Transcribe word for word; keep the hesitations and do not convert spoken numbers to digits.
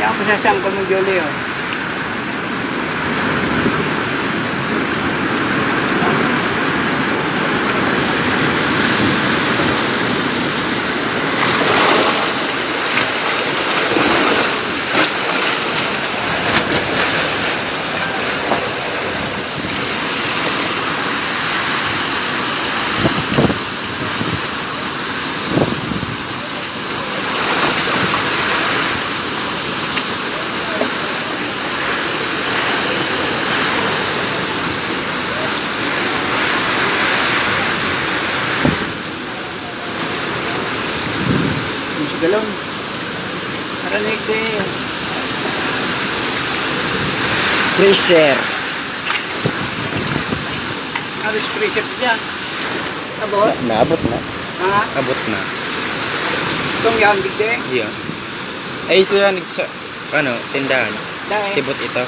Ako sa siyang kung Julio. Ang galon. Marinig ko eh. Freezer. Alis freezer dyan. Abot? Na, naabot na. Ha? Abot na. Itong yan, digdi? Iya. Ay, ito yan, ito sa, ano, tindahan. Dahil? Sibot ito.